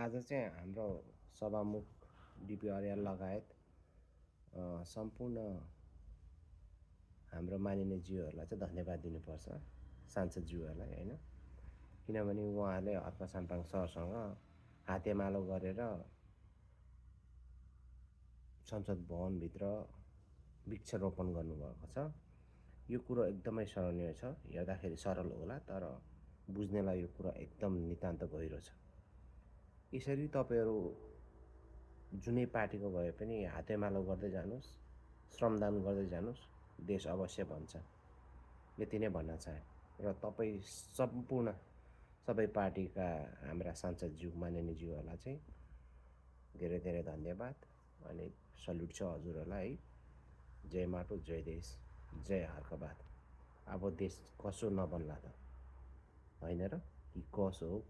आज चाहिँ हाम्रो सभामुख डिपी अर्याल लगायत सम्पूर्ण हाम्रो मानिने ज्यूहरूलाई चाहिँ धन्यवाद दिनुपर्छ, सांसदज्यूहरूलाई होइन। किनभने उहाँले हर्क साम्पाङ सरसँग हातेमालो गरेर संसद भवनभित्र वृक्षरोपण गर्नुभएको छ। यो कुरो एकदमै सराहनीय छ। हेर्दाखेरि सरल होला, तर बुझ्नेलाई यो कुरा एकदम नितान्त गहिरो छ। यसरी तपाईँहरू जुनै पार्टीको भए पनि हातेमालो गर्दै जानुहोस्, श्रमदान गर्दै जानुहोस्, देश अवश्य बन्छ। यति नै भन्न चाहे। र तपाईँ सम्पूर्ण सबै पार्टीका हाम्रा सांसदज्यू माननीयज्यूहरूलाई चाहिँ धेरै धेरै धन्यवाद अनि सल्युट छ हजुरहरूलाई है। जय माटो, जय देश, जय हर्कबाद। अब देश कसो नबन्ला त होइन र, कि कसो हो